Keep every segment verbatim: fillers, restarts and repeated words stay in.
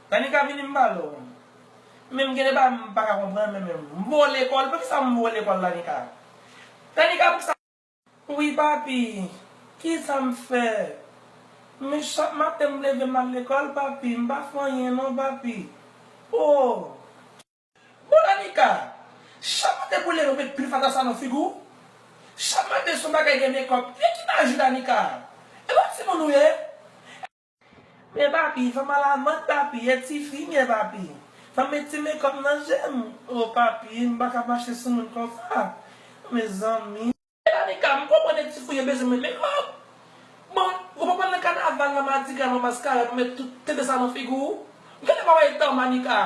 Danica, vini m pale w. Men m gen de bagay m pa ka konprann menm menm. M voye w lekòl, poukisa m voye w lekòl, Danica? Danica, poukisa? Wi, papi. Kisa m fè? Men chak maten m leve m al lekòl, papi. M pa fè anyen non, papi. Oh. Bon, Danica, chak maten pou w leve w met pil fatra sa nan figi w. Chak maten se yon bagay gen mekòp. E ki maji, Danica? E pa timoun ou ye? Men papi, fanm a la mòd, papi, e tifi m ye, papi. Fanm met ti mekòp nan je m. O papi, m pa ka mache sou moun konsa. Mezanmi. Danica, m konprann e tifi w ye bezwen met mekòp. Bon, ou pa pral nan kanaval nan madigra nan maskara pou met tout tete sa nan figi w? Gade bagay tan, Danica.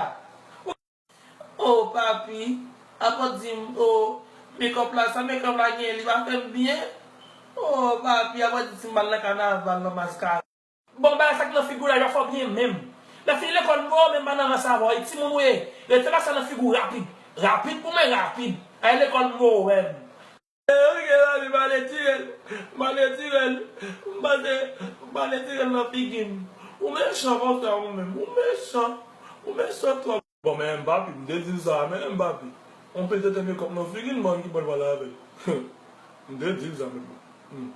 O papi, apa di m, o, mekòp la, sa mekòp la genyen, li pa fè m byen? O papi, apa di si m pral nan kanaval nan maskara? Bon, bagay sa k nan figi w la, yo fè w byen menm. Lè fini lekòl, m voye w menm, pa nan rans avè w, e timoun ou ye. Rete lage sa nan figi w rapid. Rapid pou mwen, rapid. Al lekòl, m voye w menm. E, ok, papi, m ale tire l. M ale tire l. M pase, m ale tire l nan figi m. Ou mechan konsa ou menm. Ou mechan. Ou mechan twòp. Bon, men papi, m te di l sa, men papi. On pe tete mekòp nan figi l, mwen ki pral pale avè l. M te di l sa, men. Hmm.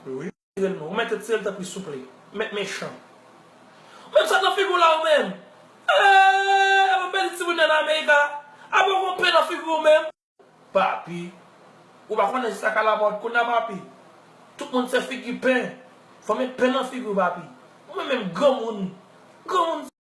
Wi. Tire l non. Ou mèt tire l, tanpri, souple. Mèt mechan. Ou menm sa nan figi w la, ou menm. Eee, ou pèdi timoun nan Amerika. Apa w gon pen nan figi w menm? Papi, ou pa konnen se sa k alamòd kounye a, papi. Tout moun se figi pen. Fò met pen nan figi w, papi. Ou menm menm granmoun. Granmoun.